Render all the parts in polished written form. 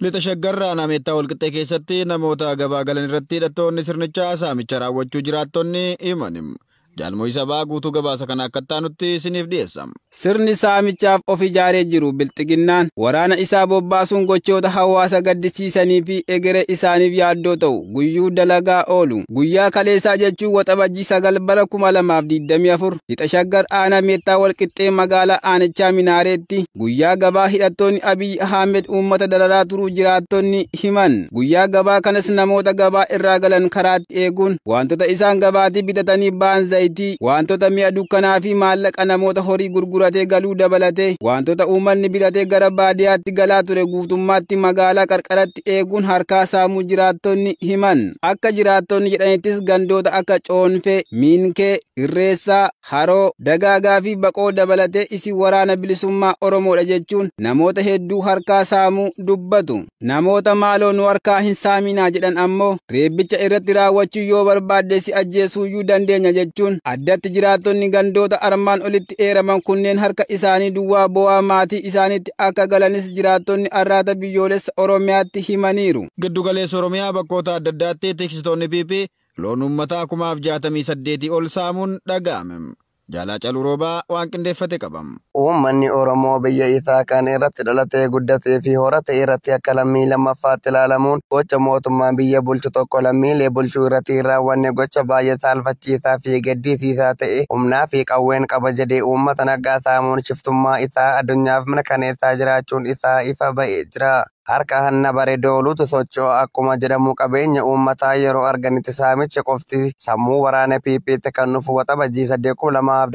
Lixa Shaggar aanaa Meettaa Walqixxee keessatti namoota gabaa galan irratti hidhattoonni sirnichaa saamicha raawwachuu jiraattonni himan. Jaalmoo Sabaa guutuu gabaasa kana akka taanutti isiniif dhiyeessa. Sirni saamichaaf of ijaaree jiru bilxiginnaan waraana isaa bobbaasuun gochoota hawaasa gaddisiisanii fi egeree isaaniif yaaddoo ta'u guyyuu dalagaa oolu. Guyyaa kaleessaa jechuun Waxabajjii 9 bara 2024 Lixa Shaggar aanaa Meettaa Walqixxee magaalaa aanichaa Minaareetti guyyaa gabaa hidhattoonni Abiy Ahmed uummata dararaa turuu jiraattonni himan. Guyyaa gabaa kanas namoota gabaa irraa galan karaatti eeguun wantoota isaan gabaatii bitatanii ba'an zayitii, wantoota mi'a dukkanaa fi maallaqa namoota horii gurguratee galuu dabalatee wantoota uummanni bitatee gara baadiyyaatti galaa ture guutummaatti magaalaa qarqaratti eeguun harkaa saamuu jiraattonni himan. Akka jiraattonni jedhanittis gandoota akka Coonfee, Miinkee, Irreessaa, Haroo, Dagaagaa fi Baqoo dabalatee isin waraana bilisummaa Oromoodha jechuun namoota hedduu harkaa saamuu dubbatu. Namoota maaloo nu harkaa hin saaminaa jedhan ammoo reebbicha irratti raawwachuu yoo barbaadde si ajjeesuuyyuu dandeenya jechuun addatti jiraattonni gandoota armaan olitti eeraman kunneen harka isaanii duwwaa bo'aa maatii isaaniitti akka galanis jiraattonni Arraata Biyyoolessa Oromiyaatti himaniiru. Giddugaleessa Oromiyaa bakkoota adda addaatti tiksitoonni PP loon uummataa 1068 ol saamuun dhaga'ame. Jaalaa Caluu Roobaa waan qindeeffate qabam. Uummanni Oromoo biyya isaa kan irratti dhalatee guddatee fi horate irratti akka lammii lammaffaatti ilaalamuun gocha mootummaan biyya bulchu tokko lammiilee bulchuu irratti hin raawwanne gocha baay'ee saalfachiisaa fi gaddisiisaa ta'e humnaa fi qawween qaba jedhee uummata nagaa saamuun shiftummaa isaa addunyaaf mirkaneessaa jiraachuun isaa ifa ba'ee jira. Harka hanna bare dooluutu socho'a akkuma jedhamu qabeenya uummataa yeroo arganitti saamicha qofti sammuu waraana PP'tti kan dhufu Waxabajjii 8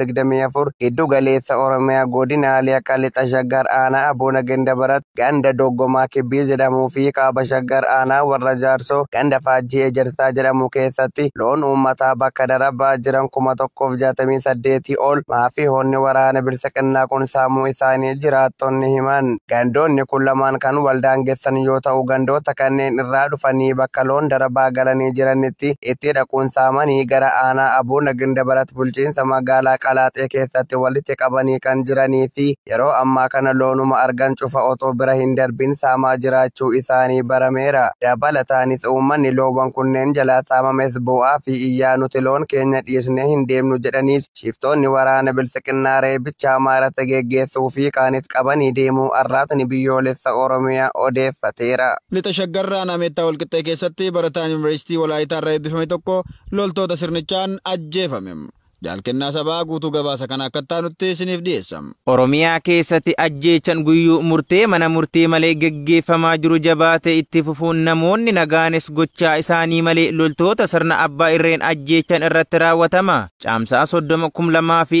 2024 giddu galeessa Oromiyaa godinaalee akka Lixa Shaggar aanaa Aboona Gindabarat ganda Doggomaa Kibbii jedhamuu fi Kaaba Shaggar aanaa Warra Jaarsoo ganda Faajjii Ejersaa jedhamu keessatti loon uummataa bakka darabaa jiran 1068 ol maafii honni waraana bilxiginnaa kun saamuu isaanii jiraattonni himan. Gandoonni kun lamaan kan waldaan geessan yoo ta'u gandoota kanneen irraa dhufanii bakka loon darabaa galanii jiranitti itti dhaquun saamanii gara aanaa Aboona Gindabarat bulchiinsa magaalaa Qalaaxee keessatti walitti qabanii kan jiranii fi yeroo ammaa kana loonuma argan cufa otoo bira hin darbin saamaa jiraachuu isaanii barameera. Dabalataanis uummanni loowwan kunneen jalaa saamames bu'aa fi iyyaa nuti loon keenya dhiisnee hin deemnu jedhaniis shiftoonni waraana bilxiginnaa reebicha hamaa geggeessuu fi kaanis qabanii deemuu Arraatni Biyyoolessa Oromiyaa odeeffateera. Lixa Shaggar aanaa Meettaa Walqixxee keessatti barataan Yuunivarsiitii Walaayitaa irraa eebbifame tokko loltoota sirnichaan ajjeefame. Jaalkennaa Sabaa guutuu gabaasa kana akka taanutti isiniif dhiyeessa. Oromiyaa keessatti ajjeechan guyyuu murtee mana murtee malee geggeeffamaa jiru jabaatee itti fufuun namoonni nagaanis gochaa isaanii malee loltoota sirna abbaa irreen ajjeechan irratti raawwatama. Caamsaa 30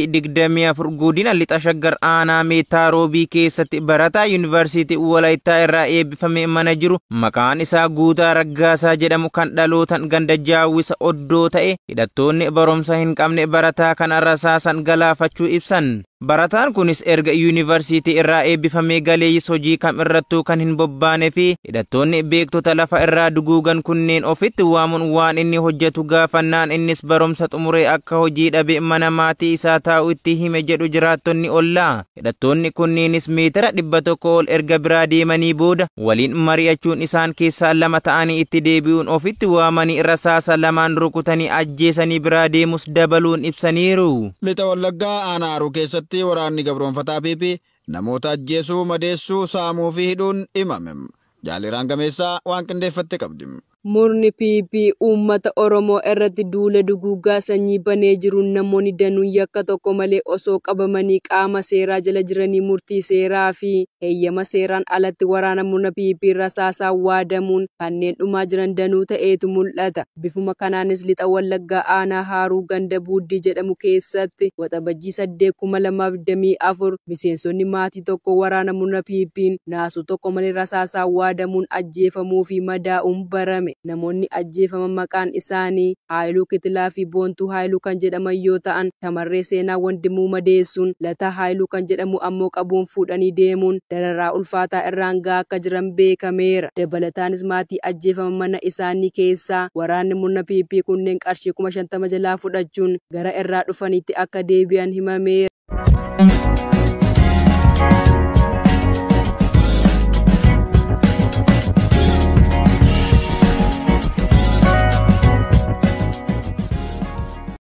2024 godina Lixa Shaggar aanaa Meettaa Roobii keessatti barataa Yuunivarsiitii Walaayittaa irraa eebbifame mana jiru maqaan isaa Guutaa Raggaasaa jedhamu kan dhalootan ganda Jaawwisa Oddoo ta'e hidhattoonni barumsa hin qabne barataa kana rasaasan galaafachuu ibsan. Barataan kunis erga yuunivarsiitii irraa eebbifamee galeeyyis hojii kam irrattuu kan hin bobbaane fi hidhattoonni beektota lafa irraa duguugan kunneen ofitti waamuun waan inni hojjetu gaafannaan innis barumsa xumuree akka hojii dhabe mana maatii isaa taa'u itti hime jedhu jiraattonni ollaa. Hidhattoonni kunneenis meetira 100 ol erga biraa deemanii booda waliin mari'achuun isaan keessaa lama ta'anii itti deebi'uun ofitti waamanii rasaasa lamaan rukutanii ajjeesanii biraa deemus dabaluun ibsaniiru. Lixa Wallaggaa aanaa Haroo keessatti waraanni gabroonfataa PP namoota ajjeesuu, madeessuu, saamuu fi hidhuun himame. Jaaliraan Gameessaa waan qindeeffatte qabdi. Murni PP uummata Oromoo irratti duula duguuggaa sanyii banee jiruun namoonni danuun yakka tokko malee osoo qabamanii qaama seeraa jala jiranii murtii seeraa fi heeyyama seeraan alatti waraana murna PP rasaasaa waadamuun kanneen dhumaa jiran danuu ta'eetu mul'ata. Bifuma kanaanis Lixa Wallaggaa aanaa Haaruu ganda Buuddii jedhamu keessatti Waxabajjii 8 2024 miseensonni maatii tokko waraana murna PP'n naasuu tokko malee rasaasaa waadamuun ajjeefamuu fi madaa'uun barame. Namoonni ajjeefaman maqaan isaanii Haayiluu Kitilaa fi Boontuu Haayiluu kan jedhaman yoo ta'an shamarree Seenaa Wandimuu madeessuun Lataa Haayiluu kan jedhamu ammoo qabuun fuudhanii deemuun dararaa ulfaataa irraan gahaa akka jiran beekameera. Dabalataanis maatii ajjeefaman mana isaanii keessaa waraanni murna PP kunneen qarshii 50,000 jalaa fudhachuun gara irraa dhufanitti akka deebi'an himameera.